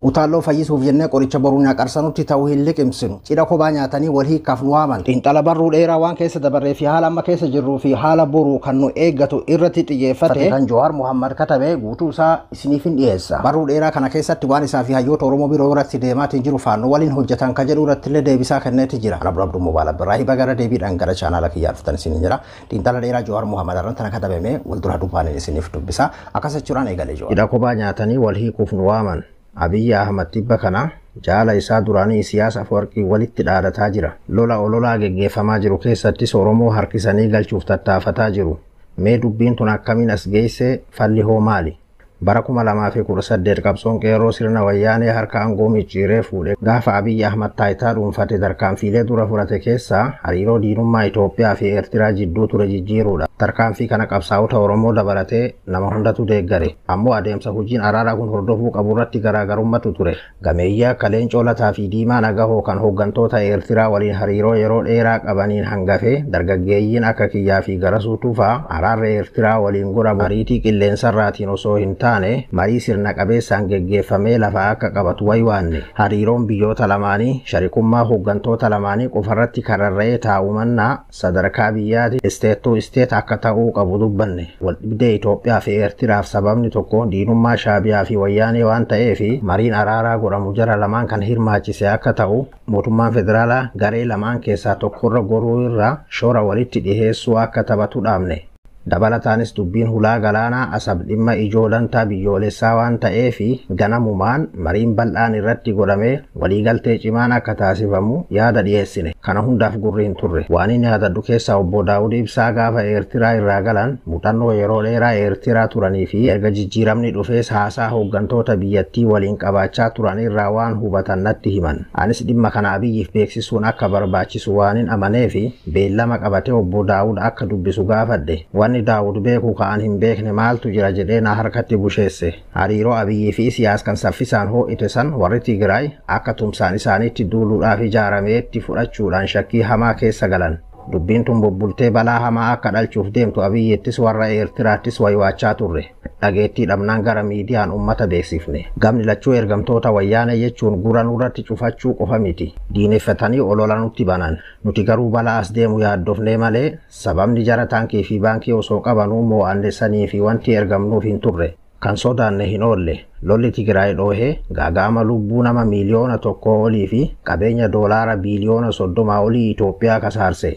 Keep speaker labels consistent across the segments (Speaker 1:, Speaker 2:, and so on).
Speaker 1: Utaalloo fayyisuuf jennee qoricha boruu nyaaqarsanutti ta'uu hin liqimsinu. Cidha kophaa nyaatanii wal hiikkaaf nu waaman. Xiinxala barruu dheeraa waan keessa dabarree fi haala amma keessa jirruu fi haala boruu kan nu eeggatu irratti xiyyeeffate kan Jawaar Muhammad katabe guutuu isaa isiniif hin dhiyeessa. Barruu dheeraa kana keessatti waan isaa fi hayyoota Oromoo biroo irratti deemaatiin jiru faannoo waliin hojjetan kan jedhu irratti illee deebisaa kenneeti jira. Ana Abduu Mobaala Birraa hiba gara deebiidhaan gara chaanaala kiyyaa dhuftan isiniin jira. Xiinxala dheeraa Jawaar Muhammad irratti kana katabame wal dura dubbaan isiniif dubbisa. Akkas jechuudhaan eegalee Jawaar.
Speaker 2: Cidha kophaa nyaatanii wal hiikuuf nu waaman. Abiyyi Ahmad tibba kana jaala isaa duraanii Isiyaas Afwarqii walitti dhaadataa jira. Lola ololaa geggeeffamaa jiru keessattis Oromoo harkisanii galchuuf tattaafataa jiru. Mee dubbiin tun akkamiin as geesse, falli hoo maali? Bara 2018 qabsoon qeerroo sirna wayyaanee harka aangoo micciiree fuudhe gaafa Abiyyi Ahmad taayitaa dhuunfate tarkaanfiilee dura fudhate keessaa hariiroo diinummaa Itoophiyaa fi Eertiraa jidduu ture jijjiiruudha. Tarkaanfii kana qabsaa'ota Oromoo dabalatee nama hundatu deeggare. Ammoo adeemsa hojiin araaraa kun hordofuu qabu irratti garaagarummaatu ture. Gameeyyii akka Leencoo Lataa fi Diimaa Nagahoo kan hooggantoota Eertiraa waliin hariiroo yeroo dheeraa qabaniin hangafe dargaggeeyyiin akka Kiyyaa fi Garasuu Tufaa araarra Eertiraa waliin godhamu ariitii qilleensarraatiin osoo hin taane marii sirna qabeessaan geggeeffamee lafa akka qabatu waywaanne. Hariiroon biyyoota lamaanii sharikummaa hooggantoota lamaanii qofarratti kararra'ee taa'u mannaa sadarkaa biyyaatti state to state akka ta'uu qabu dubbanne. Waldhibdee Itoophiyaa fi Eertiraaf sababni tokko diinummaa Shaabiyaa fi Wayyaanee waan ta'eef mariin araaraa godhamu jara lamaan kan hirmaachise akka ta'u mootummaan federaalaa garee lamaan keessaa tokkorra goruu irraa shoora walitti dhiheessuu akka taphatu dhaabne. Dabalataanis dubbiin hulaa galaanaa Asab dhimma ijoo dantaa biyyoolessaa waan ta'eef ganamumaan mariin bal'aan irratti godhamee waliigaltee cimaan akka taasifamu yaada dhiyeessine. Kana hundaaf gurri hin turre. Waan inni yaadadhu keessaa obbo Daawud Ibsaa gaafa Eertiraa irraa galan muuxannoo yeroo dheeraa Eertiraa turanii fi erga jijjiiramni dhufees haasaa hooggantoota biyyattii waliin qabaachaa turan irraa waan hubatan natti himan. Anis dhimma kana Abiyyiif beeksisuun akka barbaachisu waan hin amaneef beellama qabatee obbo Daawud akka dubbisu gaafadhe. Wanni Daawud beeku ka'an hin beekne maaltu jira jedhee na harkatti busheesse. Hariiroo Abiyyii fi Isiyaas kan saffisaan hoo'ite san warri Tigraay akka tumsaan isaaniitti duuluudhaaf ijaarameetti fudhachuudhaan shakkii hamaa keessa galan. Dubbiin tun bubbultee balaa hamaa akka dhalchuuf deemtu Abiyyittis warra Eertiraattis waywaachaa turre. Dhageettii dhabnaan gara miidiyaan uummata beeksifne. Gamni lachuu ergamtoota wayyaanee jechuun gura nurratti cufachuu qofa miti. Diineffatanii olola nutti banan. Nuti garuu balaa as deemu yaaddofnee malee sababni jara taankii fi baankii osoo qabanuu moo'anne sanii fi wanti ergamnuuf hin turre. Kan sodaanne hin oolle. Lolli Tigraay dhoohee gaaga'ama lubbuu nama 1 miiliyoona olii fi qabeenya doolaara biiliyoona 30 olii Itoophiyaa kasaarse.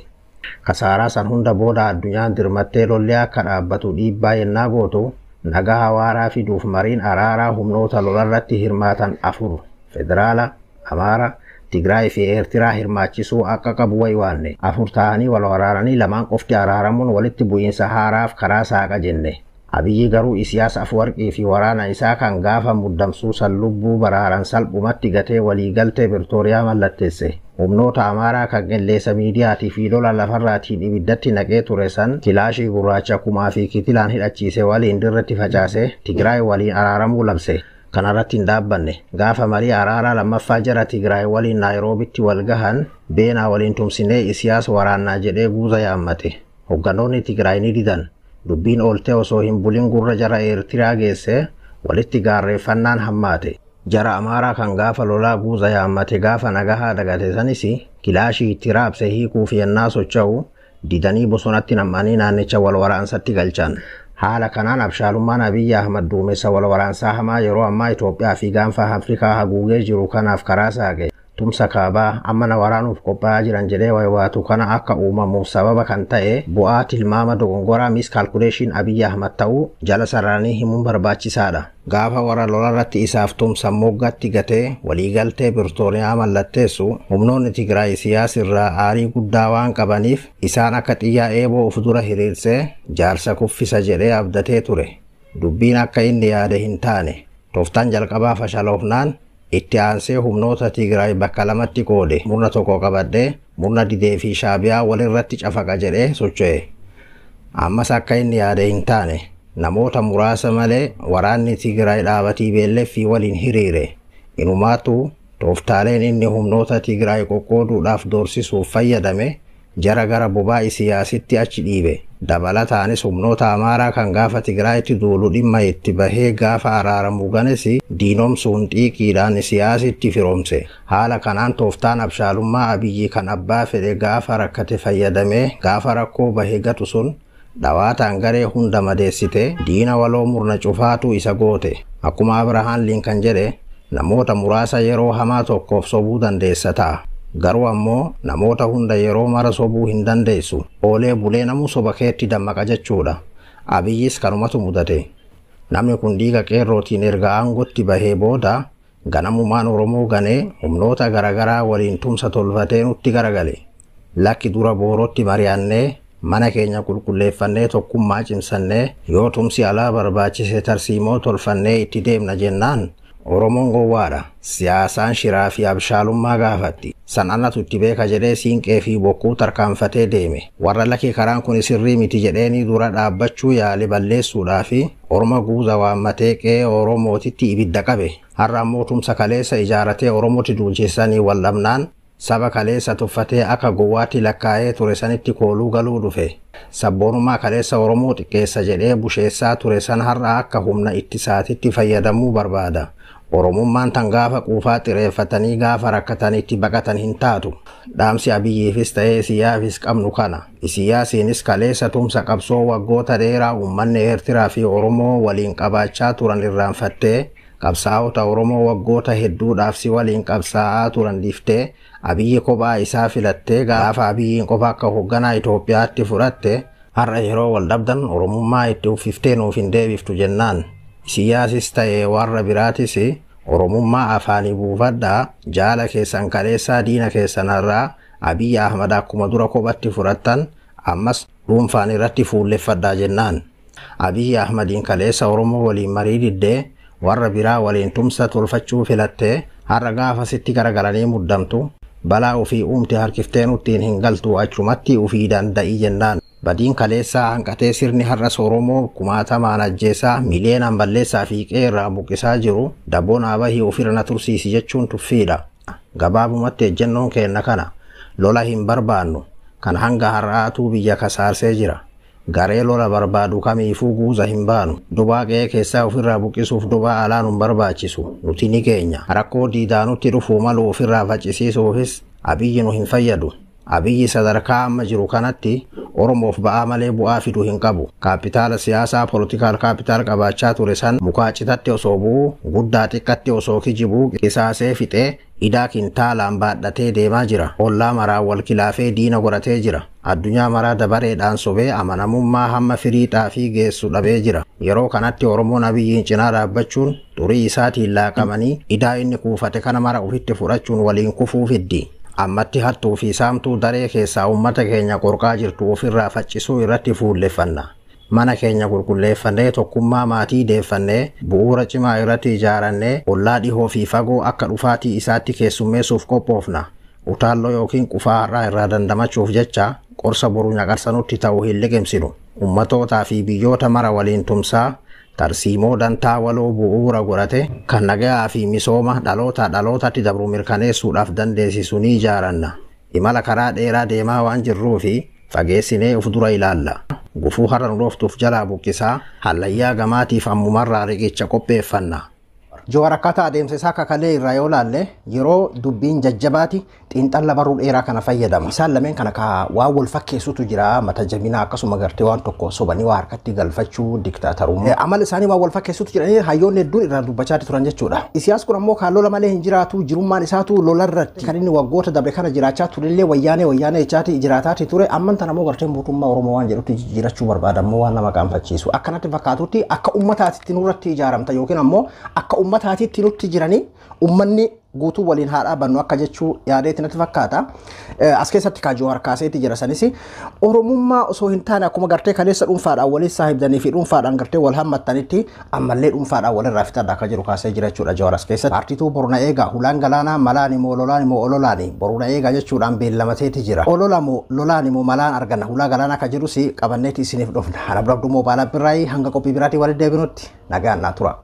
Speaker 2: Kasaaraa san hunda booda addunyaan dirmattee lolli akka dhaabbatu dhiibbaa yennaa gootu nagaa waaraa fiduuf mariin araaraa humnoota lolarratti hirmaatan afur federaala, Amaara, Tigraay fi Eertiraa hirmaachisuu akka qabu waywaanne. Afur ta'anii wal waraananii lamaan qofti araaramuun walitti bu'iinsa haaraaf karaa saaqa jenne. Abiyyi garuu Isiyaas Afwarqii fi waraana isaa kan gaafa muddamsuu san lubbuu baraaran salphumatti gatee waliigaltee Pirtooriyaa mallatteesse. Humnoota Amaaraa kan qilleessa miidiyaatii fi lola lafarraatiin ibiddatti naqee ture san kilaashii gurraacha kumaa fi kitilaan hidhachiise waliin dirratti facaase Tigraay waliin araaramuu labse. Kanarratti hin dhaabbanne. Gaafa marii araaraa lammaffaa jara Tigraay waliin Naayiroobitti wal gahan beenaa waliin tumsinee Isiyaas waraannaa jedhee guuza yaammate. Hogganoonni Tigraay ni didan. Dubbiin ooltee osoo hin bulin gurra jara Eertiraa geesse walitti gaarreeffannaan hammaate. Jara Amaaraa kan gaafa lolaa guuza yaammate gaafa nagahaa dagate sanis kilaashii itti raabse hiikuuf yennaa socho'u didanii bosonatti nam'anii naannicha wal waraansatti galchan. Haala kanaan abshaalummaan Abiyyi Ahmad duumessa wal waraansaa hamaa yeroo ammaa Itoophiyaa fi gaanfa Afrikaa haguugee jiru kanaaf karaa saaqe. Tumsa kaabaa amma na waraanuuf qophaa'aa jiran jedhee waywaatu kana akka uumamuuf sababa kan ta'e bu'aa tilmaama dogongoraa miscalculation Abiyyi Ahmad ta'uu jala sararanii himuun barbaachisaadha. Gaafa warra lolarratti isaaf tumsan moggatti gatee waliigaltee Pirtooriyaa mallatteessu humnoonni Tigraay Isiyaas irraa aarii guddaa waan qabaniif isaan akka xiyyaa eeboo of dura hiriirsee jaarsa kuffisa jedhee abdatee ture. Dubbiin akka inni yaade hin taane. Tooftaan jalqabaa fashaloofnaan itti aansee humnoota Tigraay bakka lamatti qoode. Murna tokko qabadhee murna didee fi Shaabiyaa walirratti cafaqa jedhee socho'e. Ammas akka inni yaade hin taane. Namoota muraasa malee waraanni Tigraay dhaabatii beelleffii waliin hiriire. Inumaatu tooftaaleen inni humnoota Tigraay qoqqooduudhaaf doorsisuuf fayyadame jara gara bobaa Isiyaasitti achi dhiibe. Dabalataanis humnoota Amaaraa kan gaafa Tigraayitti duulu dhimma itti bahee gaafa araaramu ganes diinomsuun xiiqiidhaan siyaasitti firoomse. Haala kanaan tooftaan abshaalummaa Abiyyi kan abbaa fedhe gaafa rakkate fayyadamee gaafa rakkoo bahee gatu sun dhawaataan garee hunda madeessite diina waloo murna cufaatu isa goote. Akkuma Abrahaan Linkan jedhe, namoota muraasa yeroo hamaa tokkoof sobuu dandeessa ta'a. Garuu ammoo namoota hunda yeroo mara sobuu hin dandeessu. Oolee bulee namuu soba keetti dammaqa jechuudha. Abiyyis kanumatu mudate. Namni kun dhiiga qeerrootiin erga aangootti bahee booda ganamumaan Oromoo ganee humnoota garaagaraa waliin tumsa tolfatee nutti garagale. Lakki dura boorootti mari'annee mana keenya qulqulleeffannee tokkummaa cimsannee yoo tumsi alaa barbaachise tarsiimoo tolfannee itti deemna jennaan Oromoon gowwaadha. Siyaasaan shiraa fi abshaalummaa gaafatti. San anatu itti beeka jedhee siinqee fi bokkuu tarkaanfatee deeme. Warra lakkii karaan kun sirrii miti jedheenii dura dhaabbachuu yaale balleessuudhaa fi Orma guuza waammatee qe'ee Oromootitti ibidda qabe. Har'a ammoo tumsa kaleessa ijaaratee Oromootti duulchisanii wal dhabnaan saba kaleessa tuffatee akka gowwaatti lakkaa'ee ture sanitti kooluu galuu dhufe. Sabboonummaa kaleessa Oromoo xiqqeessa jedhee busheessaa ture san har'a akka humna ittisaatitti fayyadamuu barbaada. Oromummaan tan gaafa quufaa xireeffatanii gaafa rakkatanitti baqatan hin taatu. Dhaamsi Abiyyiifis ta'ee Isiyaafis qabnu kana. Isiyaasiinis kaleessa tumsa qabsoo waggoota dheeraa uummanni Eertiraa fi Oromoo waliin qabaachaa turan irraanfattee qabsaa'ota Oromoo waggoota hedduudhaaf si waliin qabsaa'aa turan dhiiftee Abiyyi kophaa isaa filattee gaafa Abiyyiin qofa akka hoogganaa Itoophiyaatti fudhatte har'a yeroo wal dhabdan Oromummaa itti uffiftee nuuf hin deebiftu jennaan. Isiyaasis ta'ee warra biraatis Oromummaa afaanii buufadhaa jaala keessan kaleessaa diina keessanarraa Abiyyi Ahmad akkuma dura kophatti fudhattan ammas dhuunfaan irratti fuulleffadhaa jennaan. Abiyyi Ahmadiin kaleessa Oromoo waliin marii diddee warra biraa waliin tumsa tolfachuu filattee har'a gaafa sitti garagalanii muddamtu balaa ofii uumte harkiftee nuttiin hin galtu achumatti ofii danda'i jennaan. Badiin kaleessaa hanqatee sirni har'as Oromoo kumaatamaan ajjeesaa miliyoonaan balleessaa fi qeerraa buqqisaa jiru daboon abahii ofirra na tursiisi jechuun tuffiidha. Gabaabumatti ejjennoon keenna kana lola hin barbaannu kan hanga har'aatuu biyya kasaarsee jira. Garee lola barbaadu kamiifuu guuza hin baanu. Dubaa qe'ee keessaa ofirraa buqqisuuf dubaa alaa nun barbaachisu. Nuti ni keenya. Rakkoo diidaanutti dhufuu malu ofirraa faccisiisuufis Abiyyi nu hin fayyadu. Abiyyi sadarkaa amma jiru kanatti Oromoof ba'aa malee bu'aa fidu hin qabu. Kaapitaala siyaasaa poolitikaal kaapitaal qabaachaa ture san mukaa citatti osoo bu'uu guddaa xiqqatti osoo kijibuu qisaasee fixee idaa kintaalaan baadhatee deemaa jira. Ollaa maraa wal kilaafee diina godhatee jira. Addunyaa maraa dabareedhaan sobee amanamummaa hamma firii xaafii geessu dhabee jira. Yeroo kanatti Oromoon Abiyyiin cinaa dhaabbachuun xurii isaatiin laaqamanii idaa inni kuufate kana mara ofitti fudhachuun waliin kufuu fiddi. Ammatti hattuu fi saamtuu daree keessaa uummata keenya qorqaa jirtu ofirraa faccisuu irratti fuulleffanna. Mana keenya qulqulleeffannee tokkummaa maatii deeffannee bu'uura cimaa irratti ijaarannee ollaa dhihoo fi fagoo akka dhufaatii isaatti keessummeessuuf qophoofna. Utaalloo yookiin qufaa har'aa irraa dandamachuuf jecha qorsa boru naqarsanutti ta'u hin liqimsinu. Ummatootaa fi biyyoota mara waliin tumsaa tarsiimoo dantaa waloo bu'uura godhate kan nagayaa fi misooma dhalootaa dhalootatti dabru mirkaneessuudhaaf dandeessisu ni ijaaranna. Imala karaa dheeraa deemaa waan jirruu fi fageessinee of dura ilaalla. Gufuu har'a nu dhooftuuf jalaa buqqisaa hallayyaa gamaatiif ammumarraa riqicha qopheeffanna.
Speaker 1: Jawaar akkaataa adeemsa isaa kakalee irraa yoo laalle yeroo dubbiin jajjabaati xiinxalla barruu dheeraa kana fayyadama. Isaan lameen kana ka waan wal fakkeessutu jira mata jabinaa akkasuma gartee waan tokko sobanii waa harkatti galfachuu diktaatarummaa. Amala isaanii waan wal fakkeessutu jedhanii hayyoonni hedduun irraa dubbachaa turan jechuudha. Isiyaas kun ammoo kan lola malee hin jiraatu jirummaan isaatu lolarratti kan inni waggoota dabre kana jiraachaa turellee wayyaanee wayyaanee jechaati jiraataati ture amman tana ammoo gartee mootummaa Oromoo waan jedhutti jijjiirachuu barbaada ammoo waan nama qaanfachiisu. Akkanatti fakkaatutti akka uummataatitti nurratti ijaaramta yookiin ammoo akka uummataatitti nutti jiranii uummanni guutuu waliin haa dhaabannu akka jechuu yaadeetti natti fakkaata. As keessatti kaajoo harkaaseetti jira sanis Oromummaa osoo hin taane akkuma gartee kaleessa dhuunfaadhaan waliin saahibdanii fi dhuunfaadhaan gartee wal hammattanitti ammallee dhuunfaadhaan walirraa fixadha akka jiru kaasee jira jechuudha Jawaar as keessatti. Paartiituu boruna eegaa hulaan galaanaa malaan immoo lolaan immoo ololaani boruna eegaa jechuudhaan beellamateeti jira. Olola moo lolaan immoo malaan arganna hulaa galaanaa akka jirus qabanneeti isiniif dhufna. Arabdabduu moobaalaa birraayii hanga qophii biraatii walitti deebinutti nagaan naa tura.